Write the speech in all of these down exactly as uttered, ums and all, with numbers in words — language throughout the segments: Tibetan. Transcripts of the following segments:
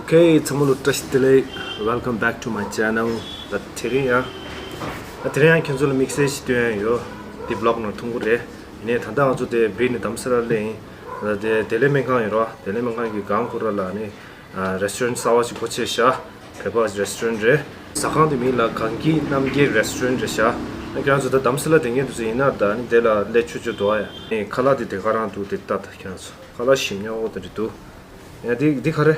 ཨོ་ཁེ། ཚང་མ་ལ་བཀྲ་ཤིས་བདེ་ལེགས། Welcome back to my channel. ད་དེ་རིང་ཡང་། ད་དེ་རིང་ཡང་ཁྱེད་ཚོ་ལ་དམིགས་བསལ་ཞིག་སྟོན་ཡ་ཡོད། འདི་བི་ལོག་ནང་མཐོང་གི་རེད། ཡིན་ནའི་ད་ལྟ་ང་ཚོ་དེ་བི་ནི་དྷ་རམ་ས་ལ་ལ་ཡིན། ད་དེ་བདེ་ལེགས་སྨན་ཁང་ཡིན་རོ། བདེ་ལེགས་སྨན་ཁང་གི་སྒང་ཁོ་ར་ལ་ནི་རེ་སི་ཊོ་རན་གསར་པ་ཞིག་སྒོ་ཕྱེ་ཤག་བོད་པ་རེ་སི་ཊོ་རན་རེད། ཟ་ཁང་དེ་མིང་ལ་གངས་སྐྱིད་རྣམ་རྒྱལ་རེ་སི་ཊོ་རན་རེད་ཤག་ཨ་ཁྱེད་རང་ཚོ་ད་དྷ་རམ་ས་ལ་དེ་ངས་དུས་ཚོད་ཡིན་ན་ད་ནི་དེ་ལ་སླེབས་ཆོག་ཆོག་འདུག་ཨ། ཡ་ནི་ཁ་ལག་དེ་དེ་ག་རང་འདུག་དེ་ལྟ་ད་ཁྱེད་རང་ཚོ། ཁ་ལག་ཞིམ་ཉོག་འོ་དེ་འདྲ་འདུག་ཡ་འདི་འདི་ག་རེ།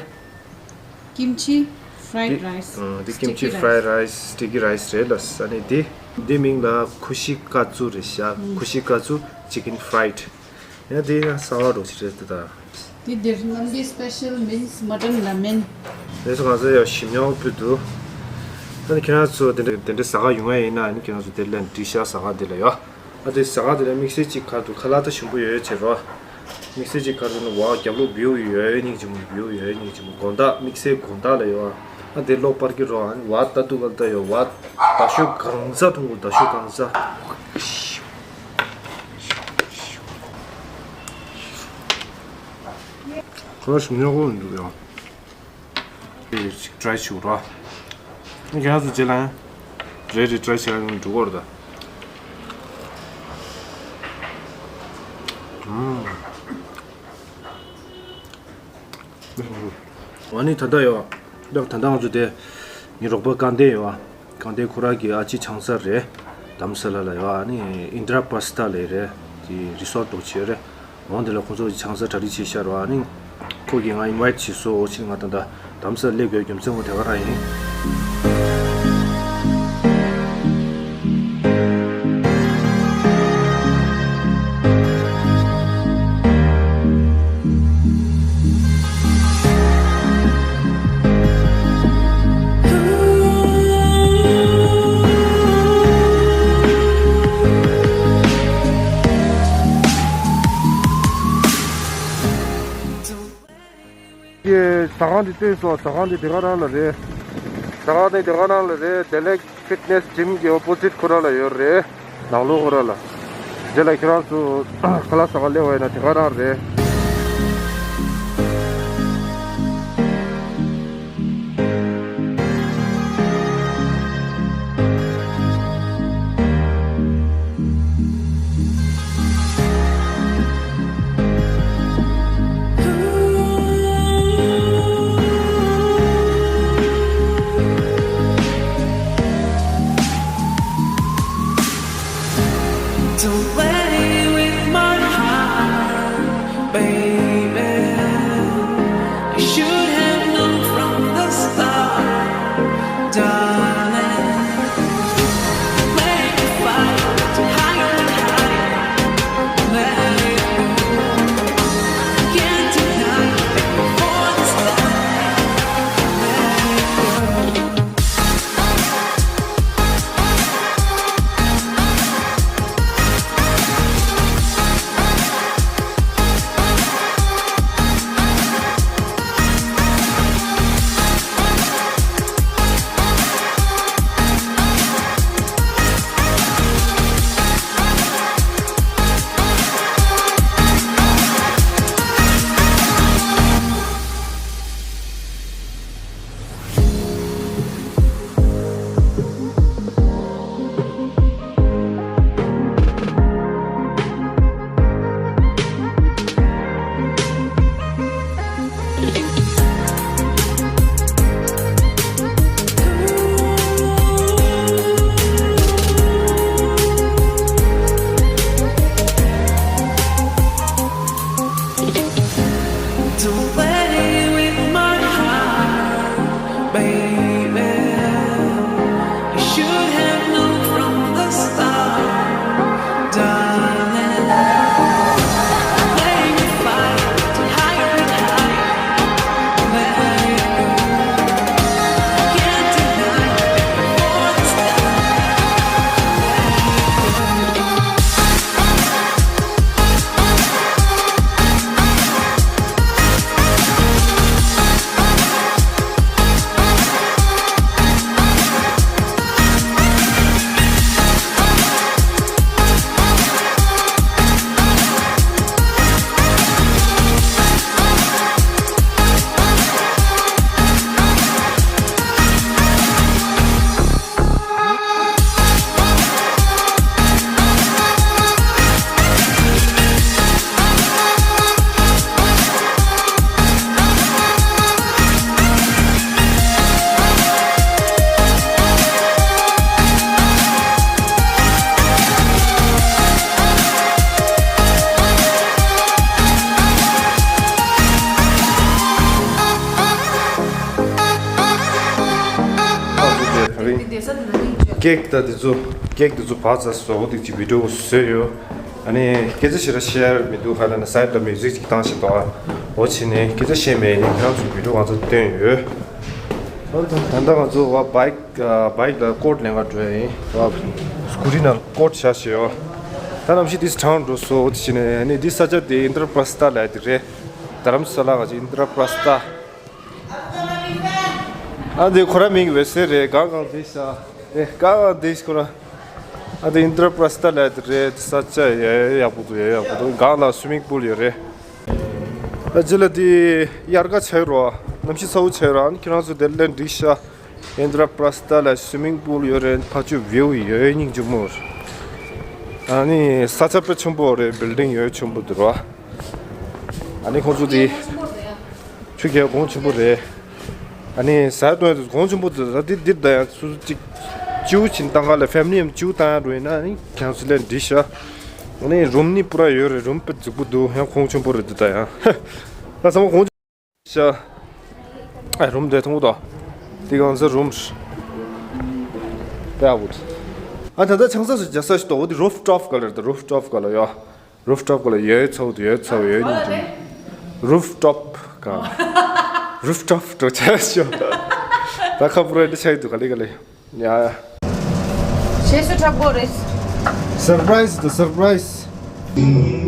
Kimchi fried rice. འདི་ཀིམ་ཆི་ཕ་རའི་རའི་སི། སི་ཊི་ཀི་རའི་སི་རེད་ལ། ཨ་ནི་འདི། འདི་མིང་ལ་ཁུ་ཤི་ཀ་ཙུ་རེད་ཤག་ཁུ་ཤི་ཀ་ཙུ་ཅི་ཀིན་ཕ་རའི་ཌི། ཡ་འདི་ཡང་གསར་པ་འདྲ་ཅིག་རེད་འདུག་ད། འདི་འདིར་རྣམ་རྒྱལ་སི་པེ་ཤལ་མིན་སི་མ་ཊན་ལ་མེན། རེད་སོང་། ང་ཚོ་ཡང་ཞིམ་ཉོག་ཕུལ་འདུག་ཨ་ནི་ཁྱེད་རང་ཚོ་དེ་འདྲ་དེ་འདྲ་ཟ་ག་ཡོང་ཡ་ཡིན་ན་ཨ་ནི་ཁྱེད་རང་ཚོ་དེ་ལ་འགྲིག་ཤག་ཟ་ཁང་དེ་ལ་ཡོད། ཨ་དེ་ཟ་ཁང་དེ་ལ་དམིགས་བསལ་གཅིག་ག་རེ་འདུག་ཁ་ལག་ད་ཞིམ་པོ་ཡོད་ཡོད་བྱེད་རོགས། དམིགས་བསལ་གཅིག་ག་རེ་འདུག་ན་བ་རྒྱབ་ལོགས་བིའུ་ཡོད་ཡོད་སྙིང་རྗེ་མོ། བིའུ་ཡོད་ཡོད་སྙིང་རྗེ་མོ། དགོང་དག་དམིགས་བསལ་དགོང་དག་ལ་ཡོད། ཨ་དེ་གློག་སྤར་གྱི་རོགས། ཨ་ནི་བ་ད་འདུག་ག་ལ་ད་ཡོད། བ་ད་ཞོ་གང་ཟ་འཐུང་དགོས། ད་ཞོ་གང་ཟ། ཁོ་ཞིམ་ཉོག་པོ་འདུག་ཡང་། ཅིག་ཊ་རའི་བྱེད་དགོས་ར། ཁྱེད་རང་ཚོ་རྗེས་ལ་ཡང་། རེད་རེད། ཊ་རའི་བྱེད་ཡ་ཡོང་འགྲོ་གི་རེད་ད། ཨུམ། ཨ་ནི་ད་ལྟ་ཡོད། ད་ལྟ་ང་ཚོ་དེ། ངའི་རོགས་པ་སྐལ་ལྡན་ཡོད། སྐལ་ལྡན་ཁོ་རང་གི་ཨ་ཅེ་ཆང་ས་རེད། དྷ་རམ་ས་ལ་ལ་ཡོད། ཨ་ནི་ཨིན་དྲ་པ་སི་ཏ་ལབ་རེད། དེ་རི་སོར་ཊི་འདྲ་བྱས་རེད། འོང་དེ་ལ་ཁོ་ཚོ་ཆང་ས་གྲ་སྒྲིག་བྱས་ཤག་རོ། ཨ་ནི་ཁོ་གིས་ང་ཨིན་ཝའི་ཊི་བྱས་སོང་། འོ་ཕྱིར་ང་ད་ལྟ་དྷ་རམ་ས་ལ་སླེབས་དགོས་རྒྱུ་མཚན་འོ་དེ་ག་རང་ཡིན། ཟ་ཁང་འདི་སྟོན་སོང་། ཟ་ཁང་འདི་དེ་ག་རང་ལ་རེད། ཟ་ཁང་འདི་དེ་ག་རང་ལ་རེད། བདེ་ལེགས་ཕིཊ་ནེ་སི་ཇིམ་གྱི་ཨོ་པོ་ཟིཊ་ཁོ་ར་ལ་ཡོད་རེད། ནང་ལོགས་ཁོ་ར་ལ། རྗེས་ལ་ཁྱེད་རང་ཚོ་ཁ་ལག་ཟ་ག་སླེབས་པ་ཡིན་ན་དེ་ག་རང་རེད། ཀེག་དང་དེ་ཚོ་ཀེག་དེ་ཚོ་བག་ཚ་སོ་འོ་དེ་ཅིག་བི་ཌིའོ་བཟོས་ཡོད། ཨ་ནི་སྐད་ཆ་ཞེ་དྲག་བཤད་ཡ་མི་འདུག་ཧ་ལ་ན་སའེ་ཌི་ལ་མིའུ་ཟིག་ཅིག་བཏང་བཞིན་འདུག་ཨ་འོ་ཕྱིན་ནས་སྐད་ཆ་བཤད་མེད་ཡིན། ཁྱེད་རང་ཚོ་བི་ཌིའོ་ང་ཚོ་སྟོན་ཡོད། ད་ལྟ་ང་ཚོ་བ་བའིག་བའིག་ལ་ཀོཊ་ལེན་ག་འགྲོ་ཡ་ཡིན། བ་སྐུ་རི་ནང་ཀོཊ་བཞག་བཞག་ཡོད། ད་ནམ་ཞིག་དེ་ཊའུན་འགྲོ་སོ་འོ་དེ་ཕྱིན་ནས་ཨ་ནི་དེ་ས་ཆ་དེ་ཨིན་དྲ་པྲ་སི་ཐ་ལབ་ཡ་དེ་རེད། དྷ་རམ་ས་ལ་ག་ཅིག་ཨིན་དྲ་པྲ་སི་ཐ། ཨ་འདི་ཁོ་ར་མིང་འོད་ཟེར་རེད། གང་གང་འདི་ཤ་རེད། གང་གང་འདི་ཁོ་ར། ཨ་འདི་ཨིན་དྲ་པྲ་སི་ཐ་ལབ་ཡ་དེ་རེད། ས་ཆ་ཡ་ཡ་ཡག་པོ་འདུག་ཡ་ཡག་པོ་འདུག་སྒང་ལ་སུའི་མིང་པུལ་ཡོད་རེད། ཨ་རྗེས་ལ་འདི་དབྱར་ཁ་ཆགས་རོ། གནམ་གཤིས་ཚ་བོ་ཆགས་རོ། ཨ་ནི་ཁྱེད་རང་ཚོ་དེར་སླེབས་འགྲིག་ཤག་ཨིན་དྲ་པྲ་སི་ཐ་ལ་སུའི་མིང་པུལ་ཡོད་རེད། ཕ་ཆུ་བིའུ་ཡོད་སྙིང་རྗེ་མོ། ཨ་ནི་ས་ཆ་དཔེ་ཆེན་པོ་རེད། བིལ་ཌིང་ཡོད་ཆེན་པོ་འདུག་རོ། ཨ་ནི་ཁོང་ཚོ་དེ། ཆུ་རྐྱལ་གོང་ཆེན་པོ་རེད། ཨ་ནི་ཟ་འཐུང་ཡ་དེ་གོང་ཆེན་པོ་དེ་ད་དེ་འདིར་ད་ཡང་སུ་སུ་གཅིག་བཅུ་ཕྱིན་བཏང་ག་ལ་ཕེ་མི་ལི་ཡང་བཅུ་བཏང་ཡ་འགྲོ་ཡིན་ན་ཨ་ནི་ཁྱང་སུ་ལས་འགྲིག་ཤག་ཨ་ནི་རུམ་ནི་པུ་ར་ཡོད་རེད། རུམ་དཔེ་རྫིག་པོ་འདུག་ཡང་གོང་ཆེན་པོ་རེད་འདི་ད་ཡང་། ད་ཚང་མ་གོང་ཆེན་ཤག་ཨ་རུམ་དེ་མཐོང་གོ་ད། དེ་གང་ས་རུམ་དཔེ་ཡག་པོ་འདུག་ཨ་ད་ད་ཆང་ས་སུ་རྒྱ་ས་ཞིག་ཏོ་འོ་དེ་རུབ་ཊོབ་ག་ལ་རེད། ད་རུབ་ཊོབ་ག་ལ་ཡོད། རུབ་ཊོབ་ག་ལ་ཡོད་ཚོགས་འདུ་ཡོད་ཚོགས་ཡོད་ཉིན་ཀྱི། རུབ་ཊོབ་ག་རུབ་ཊོབ་འགྲོ་ཆ་ཤོ། ད་ཁ་པུ་ར་འདི་ཆ་ཡི་འདུག་ག་ལེ་ག་ལེ། ཡ། ཞེས་སུ་འཁྲབ་དགོས་རེད། སར་པ་རའི་ཛི་དང་སར་པ་རའི་ཛི།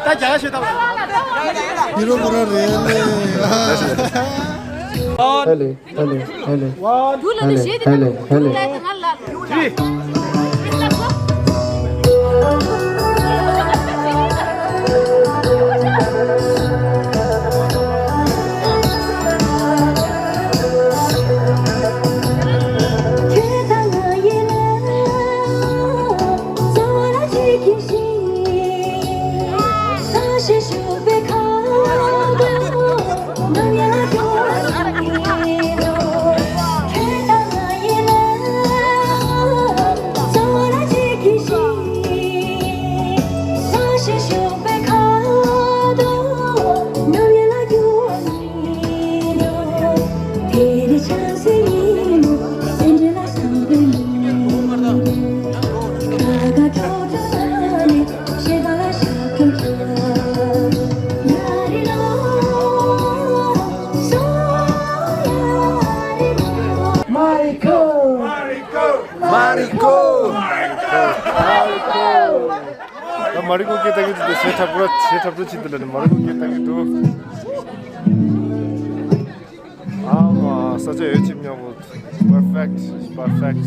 ད་རྒྱ་གར་ཤོད་ད། ཧི་རོ་ཁོ་རང་རེད་ལེ། ཧེ་ལེ་ཧེ་ལེ་ཧེ་ལེ། ཧེ་ལེ་ཧེ་ལེ་ཧེ་ལེ། མ་རི་ཀོ། མ་རི་ཀོ། མ་རི་ཀོ། མ་རི་ཀོ། ད་མ་རི་ཀོ་སྐད་བཏང་གི་འདུག་ཞེ་ཁྲབ་པོ་ཞེ་ཁྲབ་པོ་ཅིག་འདི་ལ་ནི་མ་རི་ཀོ་སྐད་བཏང་གི་འདུག་ཨ་མ་ས་ཆ་ཡོད་ཅིག་མཉམ་པོ། Perfect, perfect.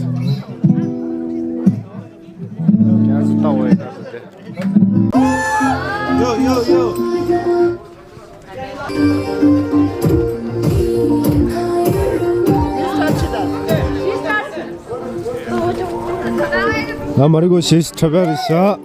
ཡོ་ཡོ་ཡོ། ང་མ་རི་ཀོ་ཞེ་ཁྲབ་པ་རེད་ཤག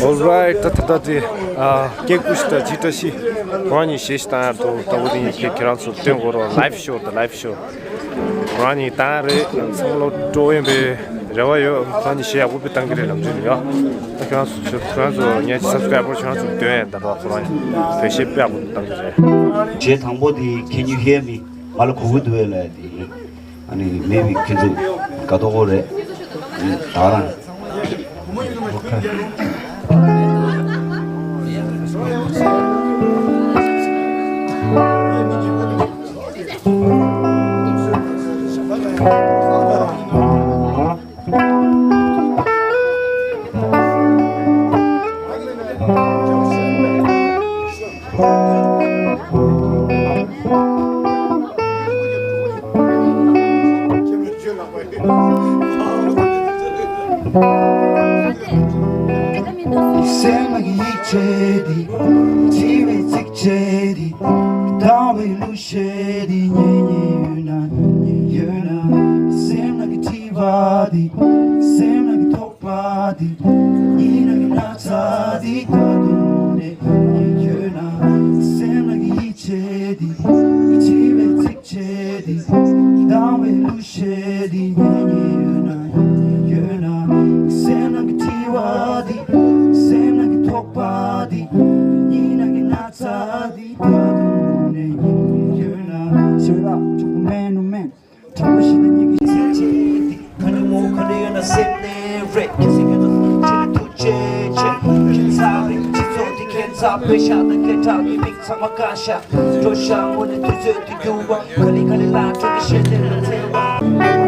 Alright, ད་ད་ད་དེ་ཨ་སྐད་ཀུ་ཤི་ད་ཇི་ཏྲ་ཤི་ཁོ་རང་གཉིས་གཞས་ཤིག་བཏང་ཡར་འདུག་ད་འོ་དེ་གཉིས་ཁྱེད་ཁྱེད་རང་ཚོ་སྟོན་དགོས་རོགས། ལའེབ་ཤོ་ད་ལའེབ་ཤོ་ཁོ་རང་གཉིས་བཏང་ཡ་རེད། ཚང་མ་ལོ་སྤྲོ་ཡོང་པའི་རེ་བ་ཡོད། ཁོ་རང་གཉིས་གཞས་ཡག་པོ་དཔེ་བཏང་གི་རེད་ལམ་འགྲོ་ནས་ཡོད། ད་ཁྱེད་རང་ཚོ་ཁྱེད་རང་ཚོ་ངའི་སབ་སི་ཁི་རའིབ་བར་ཁྱེད་རང་ཚོ་འདོན་ཡ་ད་རོགས། ཁོ་རང་གཉིས་བོད་གཞས་དཔེ་ཡག་པོ་བཏང་གི་རེད། གཞས་དང་པོ་དེ་Can you hear me? ང་ལ་གོ་གི་འདུག་གས་ལབ་དེ་ཡིན། ཨ་ནི་མེད་པའི་ཁྱེད་ཚོ་དགའ་ཏོག་ཏོ་རེད། ད་རང་སེམས་ཀྱི་ཡིད་ཆེས་དེ། འཆི་བའི་ཚིགས་བཅད་དེ། སྡང་བའི་གླུ་གཞས་དེ། ཉན་ཉན་ཡོད་ན་ཉན་ཉན་ཡོད་ན། སེམས་ཀྱི་དྲི་བ་དེ། སེམས་ཀྱི་དོགས་པ་དེ། ཉི་མ་གི་ན་ཚ་དེ། ད་དུང་ནས་ཉན་ཉན་ཡོད་ན། སེམས་ཀྱི་ཡིད་ཆེས་དེ། འཆི་བའི་ཚིགས་བཅད་དེ། སྡང་བའི་གླུ་གཞས་དེ། ཉན་ཉན་ཡོད་ན་ཉན་ཉན་ཡོད་ན། སེམས་ནང་གི་དྲི་བ་དེ། སེམས་ནང་གི་དོགས་པ་དེ། སྙིང་ནང་གི་ན་ཚ་དེ། ད་དུང་ནས་ཉན་ཉན་ཡོད་ན། ཞེས་ལ་ཐུག་མེད་ནུ་མེད། དྲང་པོ་ཞིག་ན་ཉིད་ཀྱི་སེམས་ཅན་དེ། ག་ནས་མོ་ག་ནས་ཡོད་ན་སེམས་ནས་རེད། ཁྱེད་སེམས་ཁྱེད་ཚོ་ཁྱེད་ལ་ཐུགས་རྗེ་ཆེ། ཁྱེད་ཚ་རེད། སྤྱི་ཚོགས་དེ་ཁྱེད་ཚ་བོད་ཤ་དང་སྐད་གྲགས་ཀྱི་མིག་ཚང་མ་བཀག་ཤག་འགྲོ་ཤག་དངོས་གནས་དུས་ཚོད་དེ་འགྱུར་བ། ག་ལེ་ག་ལེ་ལ་འགྲོ་གི་ཤེས་ལེ་ལ་འཚེ་བ།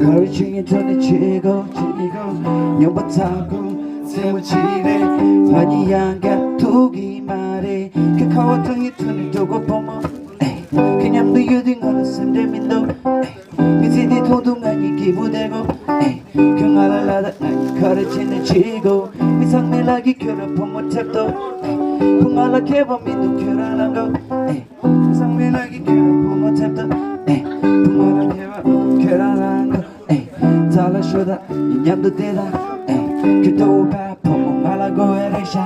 ག་རེ་བྱེད་ཡིན་ཐོན་ནས་བྱེད་དགོས་བྱེད་དགོས། ཉོན་པ་ཚ་དགོས་སེམས་པ་ཆི་རེད། ང་གཉིས་ཡང་བརྒྱབ་ཐུབ་ཀྱི་མ་རེད། ཁྱོད་ཁ་བ་ཐོན་ཡིན་ཐོན་ནས་འགྲོ་དགོས་བུ་མོ། ཨེ། ཁྱོད་མཉམ་དུ་ཡོད་དུས་ང་ལ་སེམས་ཁྲལ་མི་འདུག་ཨེ། མི་ཚེ་འདི་ཐོག་ཏུ་ང་གཉིས་སྐྱིད་པོ་བསྡད་དགོས། ཨེ། ཁྱོད་ང་ལ་ལ་དྭགས་ང་གཉིས་ག་རེ་བྱེད་ནས་བྱེད་དགོས། མི་ཚང་མས་ལབ་ཀྱི་ཁྱོད་རང་བུ་མོ་འཁྲབ་ཏོ། ཨེ། བུ་ང་ལ་མཁས་པ་མི་འདུག་ཁྱོད་རང་རང་གོ། ཨེ། མི་ཚང་མས་ལབ་ཀྱི་ཁྱོད་རང་བུ་མོ་འཁྲབ་ཏོ། ཨེ། བུ་ང་ལ་མཁས་པ་ཁྱོད་རང་རང་གོ། ཨེ། རྩ་ལ་ཤོད་ད་ཡིན་མཉམ་དུ་བསྡད་ད། ཨེ། ཁྱོད་ཏོ་བ་བུ་མོ་ང་ལ་དགོས་ཨེ་རེད་ཤག་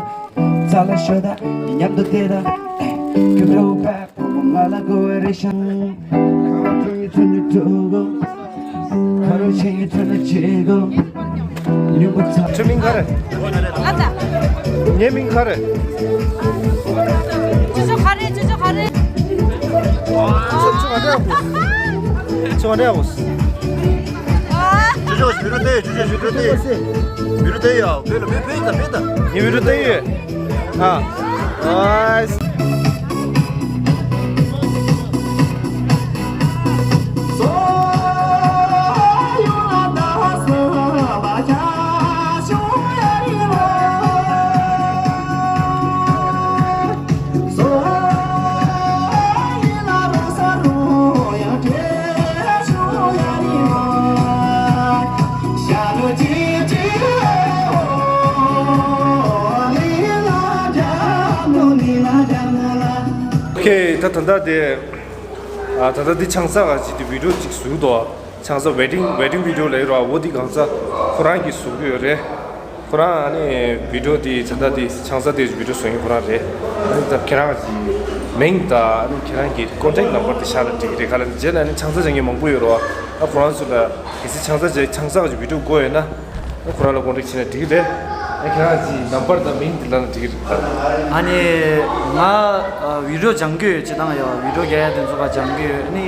རྩ་ལ་ཤོད་ད་ཡིན་མཉམ་དུ་བསྡད་ད། ཨེ། ཁྱོད་ཏོ་བ་ཁོ་མོ་ང་ལ་དགོས་རེད་ཤག་ཁ་བ་ཐོན་ཡིན་ཐོན་ནས་འགྲོ་དགོས། ཁ་རུ་ཆེན་ཡིན་ཐོན་ནས་བྱེད་དགོས། ཉུང་པ་ཚ། ཁྱོད་མིང་ག་རེ། ཨ་ཙ། ངའི་མིང་ག་རེ། ཅོ་ཅོ་ག་རེ། ཅོ་ཅོ་ག་རེ། ཅོ་ཅོ་ག་རེ་ཡག་པོ། ཅོ་ག་རེ་ཡག་པོ། ཅོ་ཅོ་བི་རུ་ཏེ། ཅོ་ཅོ་བི་རུ་ཏེ། བི་རུ་ཏེ་ཡ། བི་རུ་ཏེ་ཡ། བི་རུ་ཏེ་ཡ། ཨ། ཨ། ཨོ་ཁེ། ད་ད་ལྟ་དེ། ཨ། ད་ལྟ་འདི་ཆང་ས་ག་ཅིག་དེ་བི་ཌི་ཡོ་ཅིག་བཟོས་འདུག་ཆང་ས་ཝེ་ཌིང་ཝེ་ཌིང་བི་ཌི་ཡོ་ལབ་ཡོད་ར། འོ་འདི་གང་ས་ཁོ་རང་གིས་བཟོ་གི་ཡོད་རེད། ཁོ་རང་ཨ་ནི་བི་ཌི་ཡོ་དེ་ད་ལྟ་དེ་ཆང་ས་དེ་བི་ཌི་ཡོ་བཟོ་མཁན་ཁོ་རང་རེད། ཨ་ནི་ད་ཁྱེད་རང་གི་མིང་དང་ཨ་ནི་ཁྱེད་རང་གི་ཀོན་ཊེག་ནམ་བར་དེ་བཞག་ན་འགྲིག་གི་རེད། ག་ལ་ནི་རྗེས་ལ་ནི་ཆང་ས་བྱེད་མཁན་མང་པོ་ཡོད་རེད་བ། ཨ། ཁོ་རང་ཚོ་ལ་གལ་སྲིད་ཆང་ས་བྱེད་ཆང་ས་གི་བི་ཌི་ཡོ་དགོས་ཡོད་ན། ཁོ་རང་ལ་ཀོན་ཊེག་བྱས་ན་འགྲིག་གི་རེད། ཨ། ཁྱེད་རང་གི་ནམ་བར་དང་མིང་དེ་ལབ་ན་འགྲིག་གི་རེད། ཨ་ནི་ང་ཨ་བི་ཌི་ཡོ་སྦྱང་གི་ཡོད། སྤྱིར་བཏང་ཡ་བི་ཌི་ཡོ་རྒྱག་ཡ་དེ་ཚོ་ག་སྦྱང་གི་ཡོད། ཨ་ནི་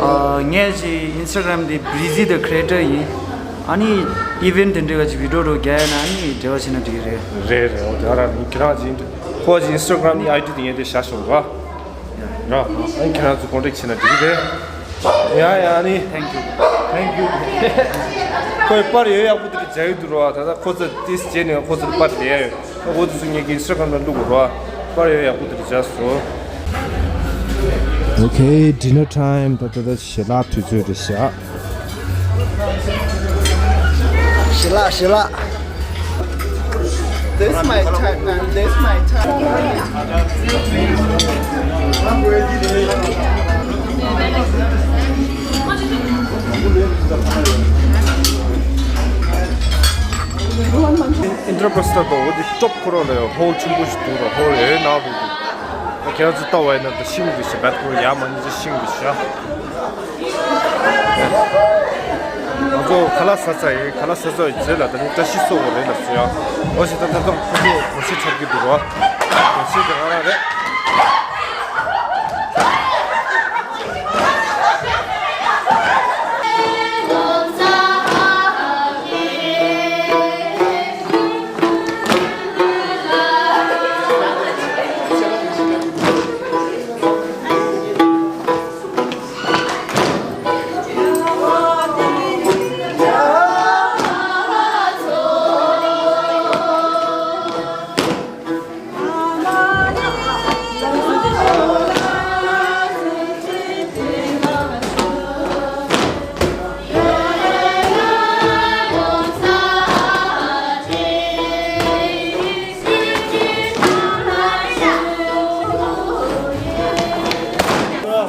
ཨ་ངས་ཅིག་ཨིན་སི་ཊ་གྷ་རམ་དེ་བི་རི་ཛི་ད་ཁི་རི་ཨེ་ཊར་ཡིན། ཨ་ནི་ཨི་ཝེན་ཊ་དེ་འདྲའི་ག་ཅིག་བི་ཌི་ཡོ་རུ་རྒྱག་ཡ་ན་ཨ་ནི་འབྲེལ་བ་བྱས་ན་འགྲིག་གི་རེད། རེད་རེད། འོ་དེ་ག་རང་ཡིན། ཁྱེད་རང་ཅིག་ཁོ་ཅིག་ཨིན་སི་ཊ་གྷ་རམ་ནི་ཨའི་ཌི་དེ་ངས་དེ་བཞག་ཤོག་ར། ར། ཨ་ནི་ཁྱེད་རང་ཚོ་ཀོན་ཊེག་བྱས་ན་འགྲིག་གི་རེད། ཡ་ཡ། ཨ་ནི། Thank you. Thank you. ཁོས་པར་ཡོད་ཡག་པོ་དེ་འདྲ་མཇལ་ཡོད་འདུག་ར། ད་ལྟ་ཁོ་ཚོ་ཏིས་བྱས་ནས་ཁོ་ཚོར་པར་ལས་ཡ་ཡོད། ཨ། འོ་དེ་ཚོ་ངས་ཀྱི་ཨིན་སི་ཊ་གྷ་རམ་ལ་བླུག་དགོས་ར། པར་ཡོད་ཡག་པོ་དེ་འདྲ་མཇལ་སོང་། Okay, dinner time. ད་ད་ད་ཞལ་ལག་དུས་ཚོད་རེད་ཤག་ཞལ་ལག་ཞལ་ལག This my type, man. This my type. ཨིན་ཌི་ར་པྲ་སྟ་དང་འོ་དེ་ཊོབ་ཁོ་རང་ལ་ཡང་ཧོལ་ཆེན་པོ་ཞིག་འདུག་ར། ཧོལ་ཡོད་ནང་དུ་འདུག་ཁྱེད་རང་ཚོ་ལྟ་བ་ཡིན་ན་ད་ཤིང་འདུག་ཤག་བེད་ཁོ་ཡ་མ་ནི་ཅི་ཤིང་འདུག་ཤག་ང་ཚོ་ཁ་ལག་ཟ་ཚར་ཡིན། ཁ་ལག་ཟ་ཚར་བའི་རྗེས་ལ་ད་ནི་བཀྲ་ཤིས་སོགས་རེད་ལ་བཟོ་ཡ། འོ་ཞེས་ད་ད་ད་ཁོ་ཚོ་གོམས་གཤིས་འཁྲབ་ཀྱི་འདུག་ར། གོམས་གཤིས་དེ་ང་རང་རེད།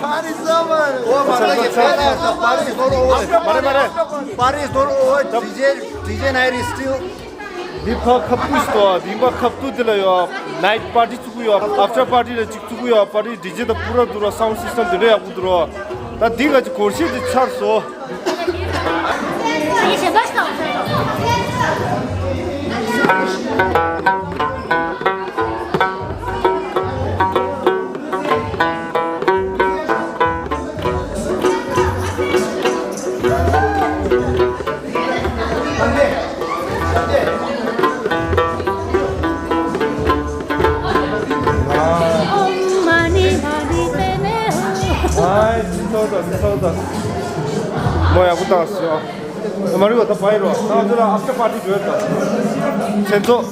Party is over. Oh, my God. Party is not over. Party is not over. D J, D J night is still. འདི་ཕར་ཁ་ཕུ་ཞིག་འདུག་འདི་ཕར་ཁ་ཕུ་དེ་ལ་ཡོད། ནའིཊ་པར་ཊི་བཙུགས་ཀྱི་ཡོད། ཨབ་ཊར་པར་ཊི་ལ་གཅིག་བཙུགས་ཀྱི་ཡོད། པར་ཊི་ཌི་ཇེ་དང་པུ་ར་འདུག་ར། སའུནཌ་སིསི་ཊམ་དེ་འདྲ་ཡག་པོ་འདུག་ར། ད་འདི་ག་ཅིག་གོམས་གཤིས་དེ་ཚར་སོང་། མོ་ཡག་པོ་བཏང་སོང་། མ་རིག་པ་ད་བའི་རོ། ད་འདི་ལ་after party འགྲོ་ཡོད་ད། མཚན་ཚོགས།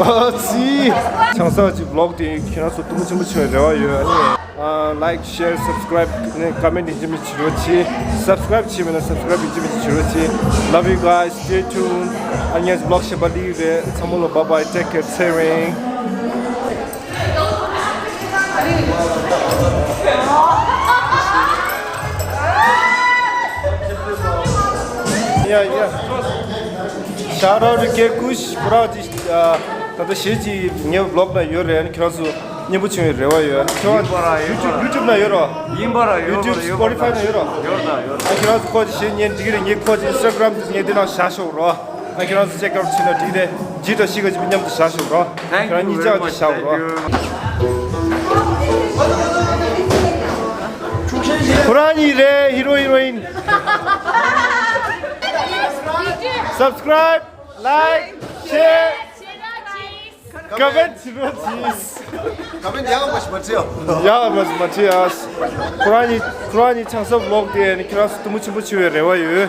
ཨ་ཙི། ཆང་ས་ཀྱི་vlog དེ་ཁྱེད་རང་ཚོ་སྟོབས་ཆེན་པོ་བྱུང་བའི་རེ་བ་ཡོད། ཨ་ནི། ཨ། like, share, subscribe ནས་comment ཡིན་གཅིག་མིན་གཅིག་བྱེད་རོགས་གྱིས། subscribe བྱས་མེད་ན་subscribe ཡིན་གཅིག་མིན་གཅིག་བྱེད་རོགས་གྱིས། Love you guys, stay tuned. ཨ་ནི་vlog ཞེ་པོ་འདི་རེད། ཚང་མ་ལ་bye bye, take care, ཚེ་རིང་། Yeah, yeah. Shout out to Kekush, bro. ད་ལྟ་གཞས་ཅིག་ངའི་vlog ན་ཡོད་རེད། ཨ་ནི་ཁྱེད་རང་ཚོ་མཉེས་པོ་བྱུང་བའི་རེ་བ་ཡོད། ཁྱོད་ཡིན་པ་ར་ཡིན་པ་ར། YouTube, YouTube ན་ཡོད་རོ། ཡིན་པ་ར་ཡོད་པ་ར། YouTube, ཡོད་པ་ར། Spotify ན་ཡོད་རོ། ཡོད་ད་ཡོད་ད། ཨ་ཁྱེད་རང་ཚོ་ཁོ་ཅིག་གཞས་ཉན་འགྲིག་གི་རེད། ངའི་ཁོ་ཅིག་Instagram དེ་ངས་འདི་ནང་བཞག་ཤོག་རོ། ཨ་ཁྱེད་རང་ཚོ་check out བྱས་ན་འགྲིག་རེད། ཇི་ལྟར་ཤི་ག་ཅིག་མཉམ་དུ་བཞག་ཤོག་རོ། Thank you very much. ཁྱེད་རང་གཉིས་ཆ་ཅིག་བཞག་རོ། Thank you. ཁོ་རང་གཉིས་རེད། ཧི་རོ་ཧི་རོ་ཡིན། Subscribe, like, share, comment བྱེད་རོགས་གྱིས། comment ཡག་པ་ཞིག་མ་བྲིས་ཨ། ཡག་པ་ཞིག་མ་བྲིས་ཨ། ཁོ་རང་གཉིས་ཁོ་རང་གཉིས་ཆང་ས་vlog དེ་ནི་ཁྱེད་རང་ཚོ་སྟོབས་ཆེན་པོ་བྱུང་བའི་རེ་བ་ཡོད།